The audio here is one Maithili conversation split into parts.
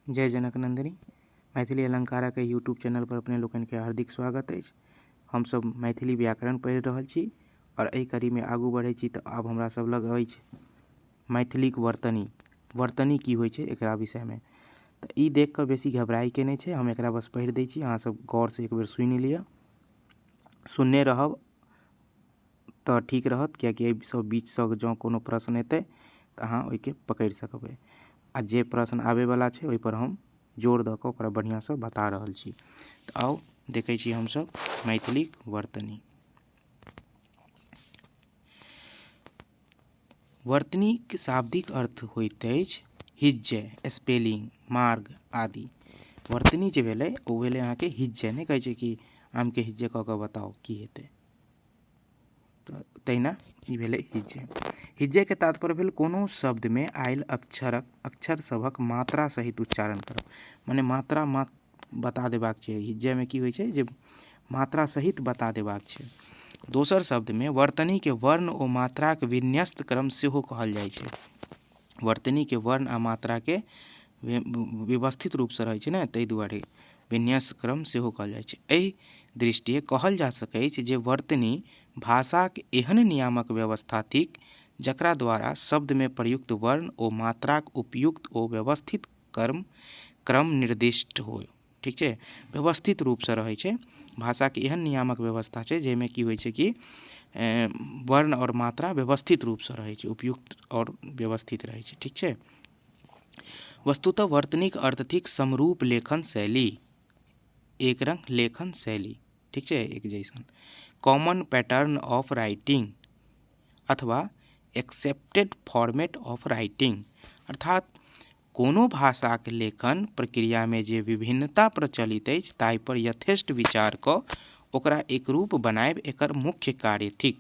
जय जनक नन्दिनी। मैथिली अलङ्कारक एहि यूट्यूब चैनलपर अपने लोकनिके हार्दिक स्वागत अछि। हमसभ मैथिली व्याकरण पढ़ि रहल छी आओर एहि कड़ीमे आगू बढ़ै छी तऽ आब हमरा सभ लग अछि मैथिलीक वर्तनी। वर्तनी की होइ छै एकरा विषयमे तऽ ई देखि कऽ बेसी घबराइके नहि छै। हम एकरा बस पढ़ि दै छी, अहाँ सब गौरसँ एक बेर सुनि लिअ। सुनने रहब तऽ ठीक रहत, किएकि एहिसँ बीचसँ जँ कोनो प्रश्न एतै तऽ अहाँ ओहिके पकड़ि सकबै आ जे प्रश्न आबैवला छै ओहिपर हम जोर दऽ कऽ ओकरा बढ़िआँसँ बता रहल छी। तऽ आउ देखै छी हमसब मैथिलीक वर्तनी। वर्तनीक शाब्दिक अर्थ होइत अछि हिज्जे, स्पेलिंग, मार्ग आदि। वर्तनी जे भेलै ओ भेलै अहाँके हिज्जे। नहि कहै छै कि आमके हिज्जे कऽ कऽ बताउ की हेतै, तऽ तहिना ई भेलै हिज्जे। हिज्जेके तात्पर्य भेल कोनो शब्दमे आयल अक्षरक अक्षर सभक मात्रा सहित उच्चारण करब, मने मात्रा मा बता देबाक छै। हिज्जेमे की होइ छै जे मात्रा सहित बता देबाक छै। दोसर शब्दमे वर्तनीके वर्ण ओ मात्राक विन्यस्त क्रम सेहो कहल जाइ छै। वर्तनीके वर्ण आ मात्राके व्यवस्थित रूपसँ रहै छै ने, ताहि दुआरे विन्यास क्रम सेहो कहल जाइ छै। एहि दृष्टिए कहल जा सकैछ जे वर्तनी भाषाक एहन नियामक व्यवस्था थिक जकरा द्वारा शब्दमे प्रयुक्त वर्ण ओ मात्राक उपयुक्त ओ व्यवस्थित कर्म क्रम निर्दिष्ट हो। ठीक छै, व्यवस्थित रूपसँ रहै छै। भाषाके एहन नियामक व्यवस्था छै जाहिमे की होइ छै कि वर्ण आओर मात्रा व्यवस्थित रूपसँ रहै छै, उपयुक्त आओर व्यवस्थित रहै छै। ठीक छै, वस्तुतः वर्तनीक अर्थ थिक समरूप लेखन शैली, एक रंग लेखन शैली। ठीक छै, एक जैसन कॉमन पैटर्न ऑफ राइटिंग अथवा एक्सेप्टेड फॉर्मेट ऑफ राइटिंग, अर्थात कोनो भाषाक लेखन प्रक्रियामे जे विभिन्नता प्रचलित अछि ताहि पर यथेष्ट विचार कऽ ओकरा एकरूप बनायब एकर मुख्य कार्य थिक।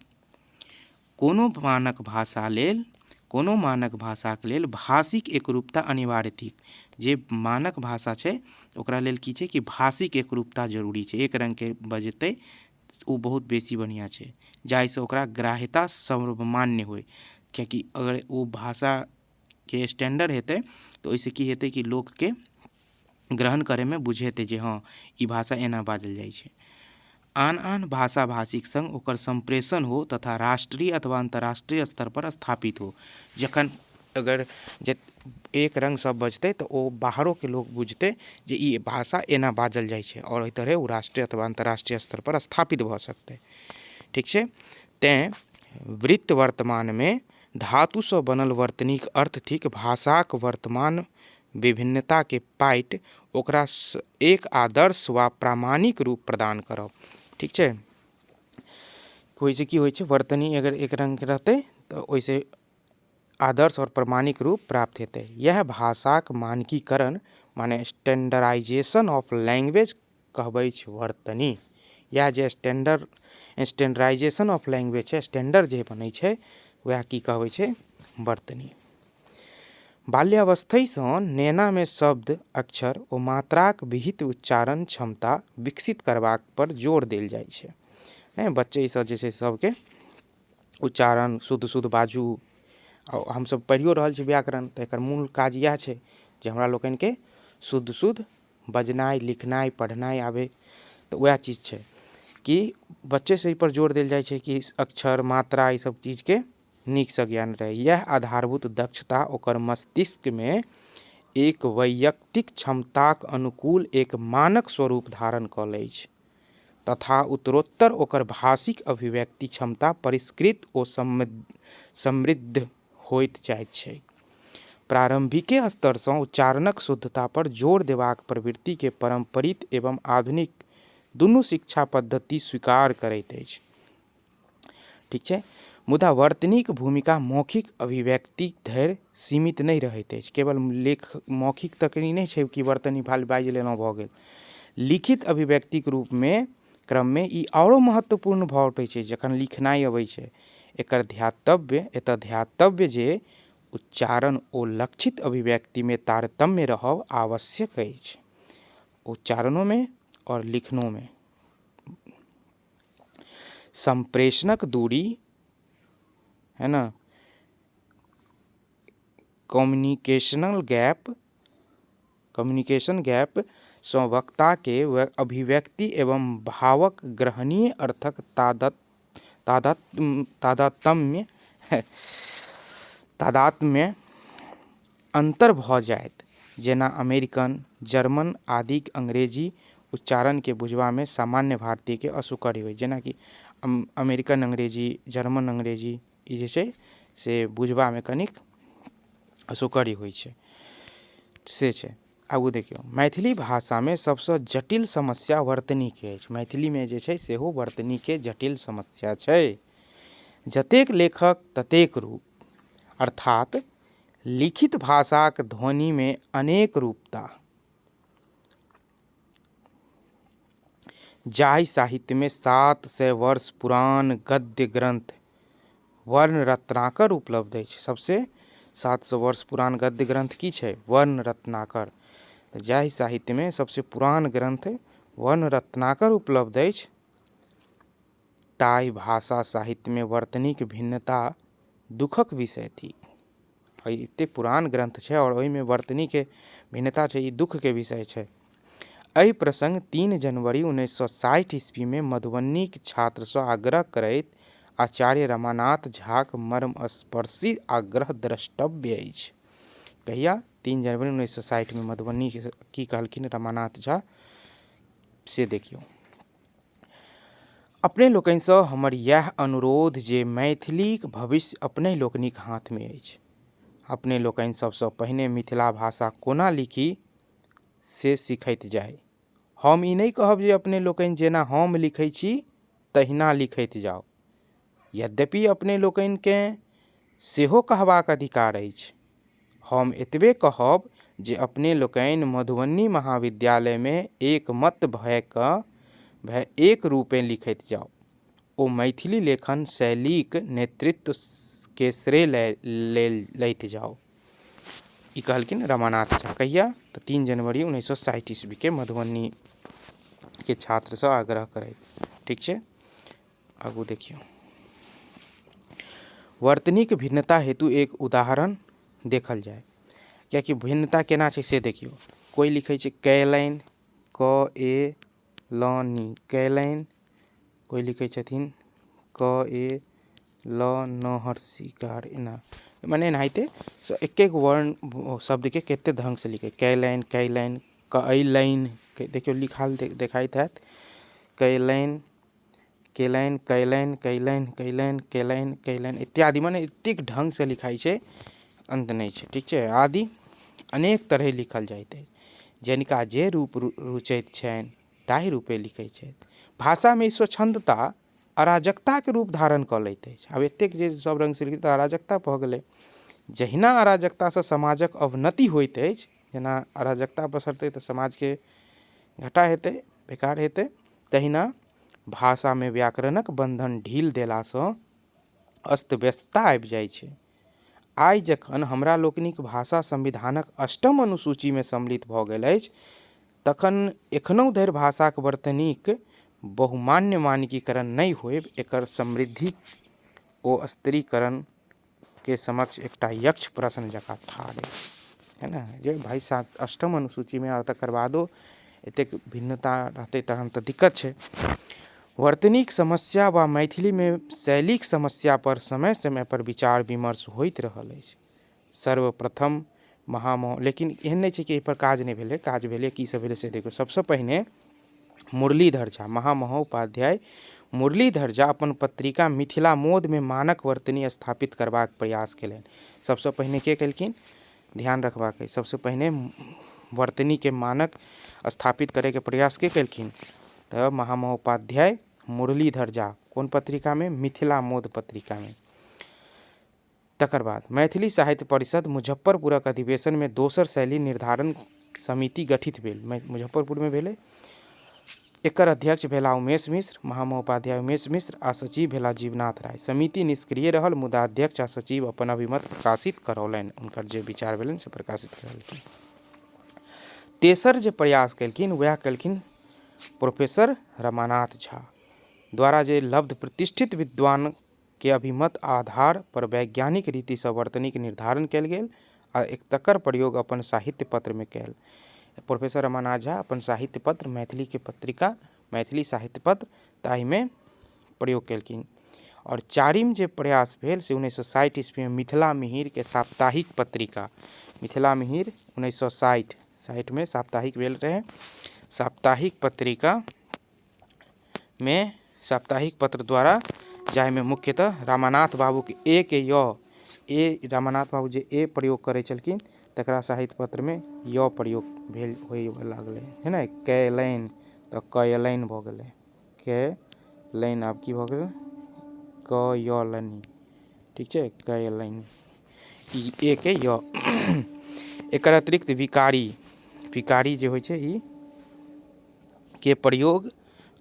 कोनो मानक भाषा लेल कोनो मानक भाषाक लेल भाषिक एकरूपता अनिवार्य थिक। जे मानक भाषा छै ओकरा लेल की छै कि भाषिक एकरूपता जरूरी छै। एक रङ्गके बजतै ओ बहुत बेसी बढ़िआँ छै, जाहिसँ ओकरा ग्राह्यता सर्वमान्य होइ। किएकि अगर ओ भाषाके स्टैण्डर्ड हेतै तऽ ओहिसँ की हेतै कि लोकके ग्रहण करैमे बुझेतै जे हँ ई भाषा एना बाजल जाइ छै। आन आन भाषा भाषीक सङ्ग ओकर सम्प्रेषण हो तथा राष्ट्रीय अथवा अन्तर्राष्ट्रीय स्तरपर स्थापित हो। जखन अगर जे एक रङ्ग सब बजतै तऽ ओ बाहरोके लोक बुझतै जे ई भाषा एना बाजल जाइ छै आओर एहि तरहे ओ राष्ट्रीय अथवा अन्तर्राष्ट्रीय स्तरपर स्थापित भऽ सकतै। ठीक छै, तैँ वृत्त वर्तमानमे धातुसँ बनल वर्तनीक अर्थ थिक भाषाक वर्तमान विभिन्नताके पाटि ओकरा एक आदर्श वा प्रामाणिक रूप प्रदान करब। ठीक छै, ओहिसँ की होइ छै, वर्तनी अगर एक रङ्गके रहतै तऽ ओहिसँ आदर्श आओर प्रमाणिक रूप प्राप्त हेतै। इएह भाषाक मानकीकरण माने स्टैंडर्डाइजेशन ऑफ लैंग्वेज कहबै छै वर्तनी। इएह जे स्टैंडर्डाइजेशन ऑफ लैंग्वेज छै, स्टैंडर्ड जे बनै छै वएह की कहबै छै वर्तनी। बाल्यावस्थहिसँ नेनामे शब्द, अक्षर ओ मात्राक विहित उच्चारण क्षमता विकसित करबाक पर जोर देल जाइ छै। नहि बच्चेसँ जे छै सबके उच्चारण शुद्ध शुद्ध बाजू। आ हमसब पढ़ियो रहल छी व्याकरण तऽ एकर मूल काज इएह छै जे हमरा लोकनिके शुद्ध शुद्ध बजनाइ लिखनाइ पढ़नाइ आबै। तऽ वएह चीज छै कि बच्चेसँ एहिपर जोर देल जाइ छै कि अक्षर मात्रा ई सब चीजके नीकसँ ज्ञान रहै। इएह आधारभूत दक्षता ओकर मस्तिष्कमे एक वैयक्तिक क्षमताक अनुकूल एक मानक स्वरूप धारण कऽ लै छै तथा उत्तरोत्तर ओकर भाषिक अभिव्यक्ति क्षमता परिष्कृत ओ समृद्ध होइत जाइत छै। प्रारम्भिके स्तरसँ उच्चारणक शुद्धता पर जोर देबाक प्रवृत्तिके परम्परित एवं आधुनिक दुनू शिक्षा पद्धति स्वीकार करैत अछि। ठीक छै, मुदा वर्तनीक भूमिका मौखिक अभिव्यक्ति धरि सीमित नहि रहैत अछि। केवल लेख मौखिक तक ई नहि छै कि वर्तनी भाल बाजि लेलहुँ भऽ गेल। लिखित अभिव्यक्तिक रूपमे क्रममे ई आओरो महत्वपूर्ण भऽ उठै छै जखन लिखनाइ अबै छै। एकर ध्यातव्य एतऽ ध्यातव्य जे उच्चारण ओ लक्षित अभिव्यक्तिमे तारतम्य रहब आवश्यक अछि, उच्चारणोमे आओर लिखनोमे। सम्प्रेषणक दूरी है ने, कम्युनिकेशनल गैप कम्युनिकेशन गैप सँ वक्ताके अभिव्यक्ति एवं भावक ग्रहणीय अर्थक तादत तादात तादात्म्य तादात्म्य अन्तर भऽ जायत। जेना अमेरिकन, जर्मन आदिक अंग्रेजी उच्चारणकेँ बुझबामे सामान्य भारतीयकेँ असौकर्य होइत। जेनाकि अमेरिकन अंग्रेजी, जर्मन अंग्रेजी ई जे छै से बुझबामे कनिक असौकर्य होइ छै, से छै। आगू देखियौ, मैथिली भाषामे सभसँ जटिल समस्या वर्तनीके अछि। मैथिलीमे जे छै सेहो वर्तनीके जटिल समस्या छै। जतेक लेखक ततेक रूप, अर्थात लिखित भाषाक ध्वनिमे अनेक रूपता। जाहि साहित्यमे 700 वर्ष पुरान गद्य ग्रन्थ वर्णरत्नाकर उपलब्ध अछि। सबसे 700 वर्ष पुरान गद्य ग्रन्थ की छै? वर्णरत्नाकर। तऽ जाहि साहित्यमे सबसे पुरान ग्रन्थ वर्णरत्नाकर उपलब्ध अछि, ताहि भाषा साहित्यमे वर्तनीक भिन्नता दुःखक विषय थिक। एतेक पुरान ग्रन्थ छै आओर ओहिमे वर्तनीके भिन्नता छै, ई दुःखके विषय छै। एहि प्रसंग 3 जनवरी 1960 ईस्वीमे मधुबनीक छात्रसँ आग्रह करैत आचार्य रमानाथ झाक मर्मस्पर्शी आग्रह द्रष्टव्य अछि। कहिया? 3 जनवरी 1960 मे मधुबनी की कहलखिन रमानाथ झा, से देखियौ। अपने लोकनिसँ हमर इएह अनुरोध जे मैथिलीक भविष्य अपने लोकनिक हाथमे अछि। अपने लोकनि सभसँ पहिने मिथिला भाषा कोना लिखी से सिखैत जाइ। हम ई नहि कहब जे अपने लोकनि जेना हम लिखै छी तहिना लिखैत जाउ। यद्यपि अपने लोकनिकेँ सेहो कहबाक अधिकार अछि। हम एतबे कहब जे अपने लोकनि मधुबनी महाविद्यालयमे एकमत भए कऽ भए एक रूपेँ लिखैत जाउ ओ मैथिली लेखन शैलीक नेतृत्वके श्रेय लैत जाउ। ई कहलखिन रमानाथ झा। कहिया? तऽ 3 जनवरी 1960 ईस्वीके मधुबनीके छात्रसँ आग्रह करैत। ठीक छै, आगू देखियौ। वर्तनीक भिन्नता हेतु एक उदाहरण देखल जाय। कियाकि भिन्नता केना छै से देखियौ। कोइ लिखै छै कयलनि, क ए ल नी, कयलनि। कोइ लिखै छथिन क ए ल न हर्षिकार, एना मने एनाहिते एक एक वर्ण शब्दके कते ढङ्गसँ लिखै, कयलनि, कयलनि, कयलनि। देखियौ लिखल देखाइत हैत, कयलनि, केलनि, कयलनि, कयलनि, कयलनि, केलनि, कयलनि इत्यादि। मने एतेक ढङ्गसँ लिखाइ छै, अन्त नहि छै। ठीक छै, आदि अनेक तरहे लिखल जाइत अछि। जनिका जे रूप रुचैत छनि ताहि रूपे लिखै छथि। भाषामे ई स्वच्छन्दता अराजकताके रूप धारण कऽ लैत अछि। आब एतेक जे सभ रङ्गसँ लिखतै तऽ अराजकता भऽ गेलै। जहिना अराजकतासँ समाजक अवनति होइत अछि, जेना अराजकता पसरतै तऽ समाजके घाटा हेतै, बेकार हेतै, तहिना भाषामे व्याकरणक बन्धन ढील देलासँ अस्त व्यस्तता आबि जाइ छै। आइ जखन हमरा लोकनिक भाषा संविधानक अष्टम अनुसूचीमे सम्मिलित भऽ गेल अछि, तखन एखनहुँ धरि भाषाक वर्तनीक बहुमान्य मानकीकरण नहि होयब एकर समृद्धि ओ स्त्रीकरणके समक्ष एकटा यक्ष प्रश्न जकाँ ठाढ़ अछि। है ने जे भाइ अष्टम अनुसूचीमे आ तकर बादो एतेक भिन्नता रहतै तहन तऽ दिक्कत छै। वर्तनीक समस्या वा मैथिलीमे शैलीक समस्या पर समय समय पर विचार विमर्श होइत रहल अछि। सर्वप्रथम महामहो, लेकिन एहन नहि छै कि एहिपर काज नहि भेलै, काज भेलै। की सब भेलै से देखियौ। सबसँ पहिने मुरलीधर झा, महामहोपाध्याय मुरलीधर झा अपन पत्रिका मिथिला मोदमे मानक वर्तनी स्थापित करबाक प्रयास केलनि। सबसँ पहिने के केलखिन? ध्यान रखबाक अछि, सबसँ पहिने वर्तनीके मानक स्थापित करैके प्रयास के केलखिन? तऽ महामहोपाध्याय मुरलीधर झा। कोन पत्रिकामे? मिथिला मोद पत्रिकामे। तकर बाद मैथिली साहित्य परिषद मुजफ्फरपुरक अधिवेशनमे दोसर शैली निर्धारण समिति गठित भेल। मुजफ्फरपुरमे भेलै। एकर अध्यक्ष भेला उमेश मिश्र, महामहोपाध्याय उमेश मिश्र आ सचिव भेला जीवनाथ राय। समिति निष्क्रिय रहल, मुदा अध्यक्ष आ सचिव अपन अभिमत प्रकाशित करौलनि। हुनकर जे विचार भेलनि से प्रकाशित करौलखिन। तेसर जे प्रयास केलखिन वएह केलखिन प्रोफेसर रमानाथ झा द्वारा, जे लब्ध प्रतिष्ठित विद्वान के अभिमत आधार पर वैज्ञानिक रीतिसँ वर्तनीक निर्धारण कयल गेल आ तकर प्रयोग अपन साहित्य पत्रमे कयल। प्रोफेसर रमानाथ झा अपन साहित्य पत्र, मैथिलीके पत्रिका मैथिली साहित्य पत्र, ताहिमे प्रयोग केलखिन। आओर चारिम जे प्रयास भेल से 1960 ईस्वीमे मिथिला मिहिरके साप्ताहिक पत्रिका, मिथिला मिहिर 1960 60मे साप्ताहिक भेल रहै। साप्ताहिक पत्रिका मे साप्ताहिक पत्र द्वारा, जाहिमे मुख्यतः रमानाथ बाबूके ए के य, ए रमानाथ बाबू जे ए प्रयोग करै छलखिन तकरा साहित्य पत्रमे य प्रयोग भेल होइ लागलै, है ने। कयलनि तऽ कयलनि भऽ गेलै, कयलनि आब की भऽ गेलै, कयलनि, ठीक छै, कयलनि, ई ए के य। एकर अतिरिक्त विकारी, विकारी जे होइ छै ई के प्रयोग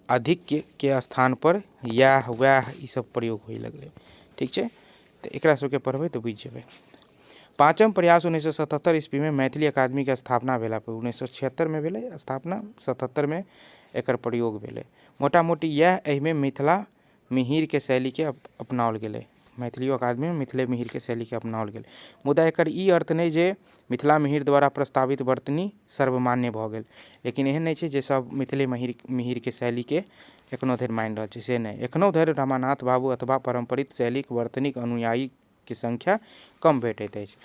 अधिक के स्थान पर इएह वएह ई सब प्रयोग होइ लगलै, ठीक छै। तऽ एकरा सबके पढ़बै तऽ बुझि जेबै। पाँचम प्रयास 1977 ईस्वीमे मैथिली अकादमीके स्थापना भेला पर, 1976मे भेलै स्थापना, 77मे एकर प्रयोग भेलै। मोटा मोटी इएह एहिमे मिथिला मिहिरके शैलीके अपनाओल गेलै, मैथिलियो अकादमीमे मिथिले मिहिरके शैलीके अपनाओल गेलै। मुदा एकर ई अर्थ नहि जे मिथिला मिहिर द्वारा प्रस्तावित वर्तनी सर्वमान्य भऽ गेल, लेकिन एहन नहि छै जे सब मिथिले मिहिरके शैलीके एखनो धरि मानि रहल छै, से नहि। एखनो धरि रमानाथ बाबू अथवा परम्परित शैलीक वर्तनीक अनुयायीके संख्या कम भेटैत अछि।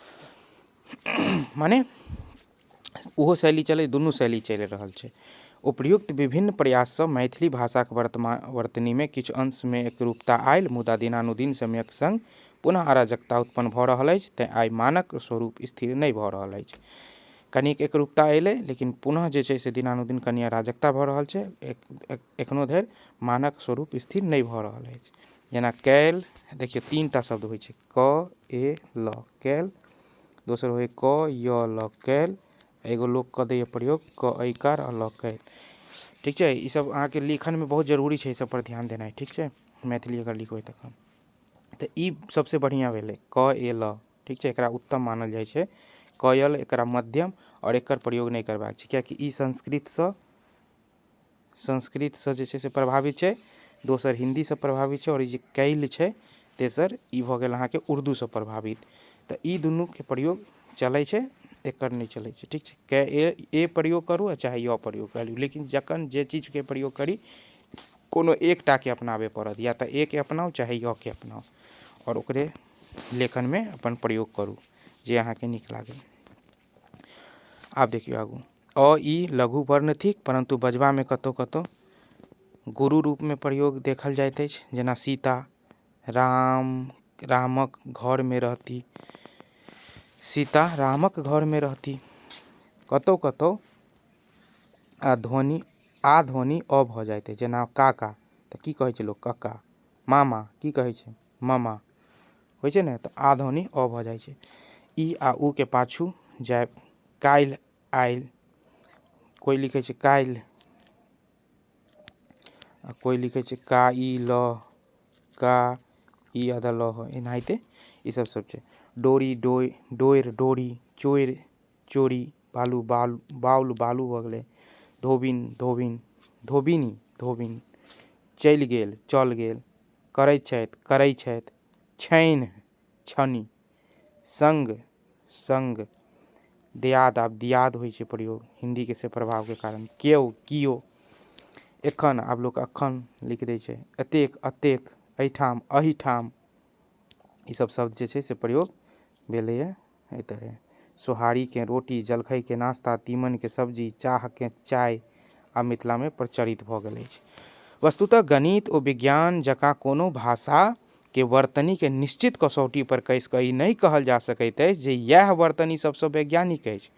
मने ओहो शैली चलै, दुनू शैली चलि रहल छै। उपर्युक्त विभिन्न प्रयाससँ मैथिली भाषाक वर्तमान वर्तनीमे किछु अंशमे एकरूपता आयल, मुदा दिनानुदिन समयक सङ्ग पुनः अराजकता उत्पन्न भऽ रहल अछि, तेँ आइ मानक स्वरूप स्थिर नहि भऽ रहल अछि। कनिक एकरूपता अयलै, लेकिन पुनः जे छै से दिनानुदिन कनि अराजकता भऽ रहल छै। एखनो धरि मानक स्वरूप स्थिर नहि भऽ रहल अछि। जेना कैल, देखियौ तीन टा शब्द होइ छै, क ए ल कैल, दोसर होइ क य ल कैल, एगो लोक कऽ दैए प्रयोग क ऐकार आ ल कैल, ठीक छै। ई सब अहाँके लेखनमे बहुत जरूरी छै, ई सब पर ध्यान देनाइ, ठीक छै। मैथिली अगर लिखबै तखन तऽ ई सबसँ बढ़िआँ भेलै क ए ल, ठीक छै, एकरा उत्तम मानल जाइ छै। कयल एकरा मध्यम, आओर एकर प्रयोग नहि करबाक छै, किएकि ई संस्कृतसँ जे छै से प्रभावित छै, दोसर हिन्दीसँ प्रभावित छै, आओर ई जे कैल छै तेसर ई भऽ गेल अहाँके उर्दूसँ प्रभावित। तऽ ई दुनूके प्रयोग चलै छै, एकर नहि चलै छै, ठीक छै। क ए ए प्रयोग करू आ चाहे य प्रयोग करू, लेकिन जखन जे चीजके प्रयोग करी कोनो एकटाके अपनाबे पड़त, या तऽ ए के अपनाउ चाहे य के अपनाउ, आओर ओकरे लेखनमे अपन प्रयोग करू जे अहाँके नीक लागै। आब देखियौ आगू। अ ई लघु वर्ण थिक, परन्तु बजबामे कतहु कतहु गुरु रूपमे प्रयोग देखल जाइत अछि, जेना सीता राम रामक घरमे रहती, सीता रामक घरमे रहती। कतहु कतहु आ ध्वनि आ ध्वनि अ भऽ जाइत अछि, जेना काका तऽ की कहै छै लोक, कक्का, मामा की कहै छै, मामा होइ छै ने, तऽ आ ध्वनि अ भऽ जाइ छै। ई आ उ के पाछू जायब, काल्हि आयल, कोइ लिखै छै काल्हि आ कोइ लिखै छै का ई ल, का ई आधा ल ह, एनाहिते ई सब सब छै। डोरी डोइ, डोरि डोरी, चोरि चोरी, बालू बाल बाउल बालू भऽ गेलै, धोबिन धोबिन, धोबिनी धोबिन, चलि गेल चल गेल, करै छथि करै छथि, छैन्ह छनि, सङ्ग सङ्ग, दियाद आब दियाद होइ छै प्रयोग हिन्दीके से प्रभावके कारण, केओ किओ, एखन आब लोक अखन लिख दै छै, एतेक अतेक, एहिठाम अहिठाम, ई सब शब्द जे छै से प्रयोग भेलैए एहि तरहे। सोहारीके रोटी, जलखैके नाश्ता, तीमनके सब्जी, चाहके चाय आब मिथिलामे प्रचलित भऽ गेल अछि। वस्तुतः गणित ओ विज्ञान जकाँ कोनो भाषाके वर्तनीके निश्चित कसौटी पर कसि कऽ ई नहि कहल जा सकैत अछि जे इएह वर्तनी सबसँ वैज्ञानिक अछि।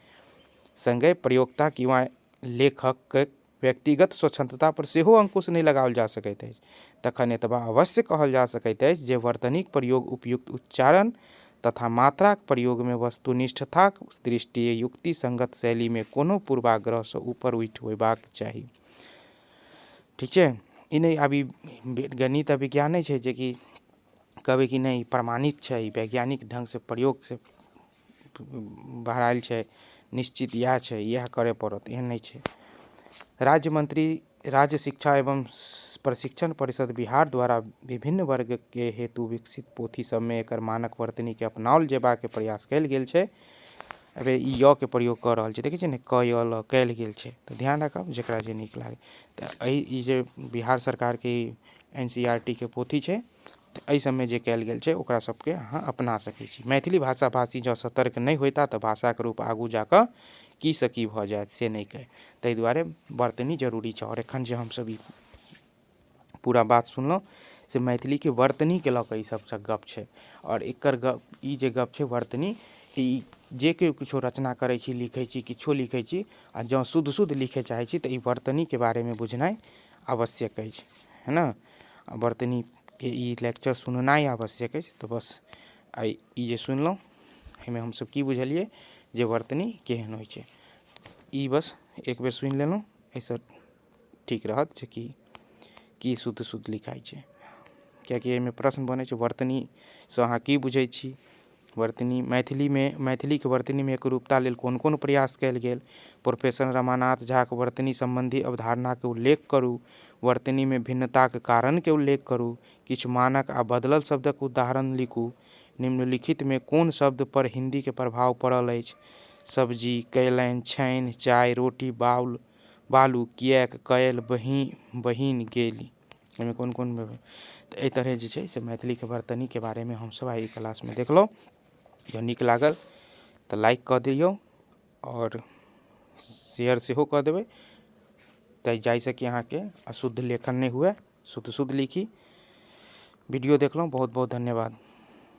सङ्गहि प्रयोक्ता किंवा लेखकक व्यक्तिगत स्वच्छन्दता पर सेहो अंकुश नहि लगाओल जा सकैत अछि। तखन एतबा अवश्य कहल जा सकैत अछि जे वर्तनीक प्रयोग उपयुक्त उच्चारण तथा मात्राक प्रयोगमे वस्तुनिष्ठताक दृष्टिएँ युक्तिसंगत शैलीमे कोनो पूर्वाग्रहसँ ऊपर उठि होयबाक चाही। ठीक छै, ई नहि आब ई गणित आ विज्ञान नहि छै जेकि कहबै कि नहि ई प्रमाणित छै, ई वैज्ञानिक ढङ्गसँ प्रयोगसँ बहरायल छै, निश्चित इएह छै, इएह करय पड़त, एहन नहि छै। राज्य मंत्री राज्य शिक्षा एवं प्रशिक्षण परिषद बिहार द्वारा विभिन्न वर्गके हेतु विकसित पोथी सबमे एकर मानक वर्तनीके अपनाओल जेबाक प्रयास कयल गेल छै। अरे ई य के प्रयोग कऽ रहल छै, देखै छियै ने, क य ल कयल गेल छै। तऽ ध्यान राखब, जकरा जे नीक लागै। तऽ एहि ई जे बिहार सरकारके एन सी आर टी के पोथी छै, तऽ एहि सबमे जे कयल गेल छै ओकरा सबके अहाँ अपना सकै छी। मैथिली भाषा भाषी जँ सतर्क नहि होइता तऽ भाषाके रूप आगू जाकऽ की सँ की भऽ जायत से नहि कहि, ताहि दुआरे वर्तनी जरूरी छै। आओर एखन जे हमसब ई पूरा बात सुनलहुँ से मैथिलीके वर्तनीके लऽ कऽ ई सबसँ गप छै। आओर एकर गप ई जे गप छै वर्तनी, ई जे केओ किछो रचना करै छी, लिखै छी, किछो लिखै छी, आ जँ शुद्ध शुद्ध लिखै चाहै छी तऽ ई वर्तनीके बारेमे बुझनाइ आवश्यक अछि, है ने? आ वर्तनीके ई लेक्चर सुननाइ आवश्यक अछि। तऽ बस आइ ई जे सुनलहुँ एहिमे हमसब की बुझलियै जे वर्तनी केहन होइ छै, ई बस एक बेर सुनि लेलहुँ, एहिसँ ठीक रहत जे कि की शुद्ध शुद्ध लिखाइ छै। किएकि एहिमे प्रश्न बनै छै वर्तनीसँ अहाँ की बुझै छी, वर्तनी मैथिलीमे मैथिलीके वर्तनीमे एकरूपता लेल कोन कोन प्रयास कयल गेल, प्रोफेसर रमानाथ झाके वर्तनी सम्बन्धी अवधारणाके उल्लेख करू, वर्तनीमे भिन्नताके कारणके उल्लेख करू, किछु मानक आ बदलल शब्दक उदाहरण लिखू, निम्नलिखितमे कोन शब्द पर हिन्दीके प्रभाव पड़ल अछि, सब्जी, कयलनि, छनि, चाय, रोटी, बाउल, बालू, किएक, कयल, बहिन, गेली, एहिमे कोन कोन। तऽ एहि तरहे जे छै से मैथिलीके वर्तनीके बारेमे हमसभ आइ क्लासमे देखलहुँ। जँ नीक लागल तऽ लाइक कऽ दियौ आओर शेयर सेहो कऽ देबै, तऽ जाहिसँ कि अहाँके अशुद्ध लेखन नहि हुए, शुद्ध शुद्ध लिखी। वीडियो देखलहुँ, बहुत बहुत धन्यवाद।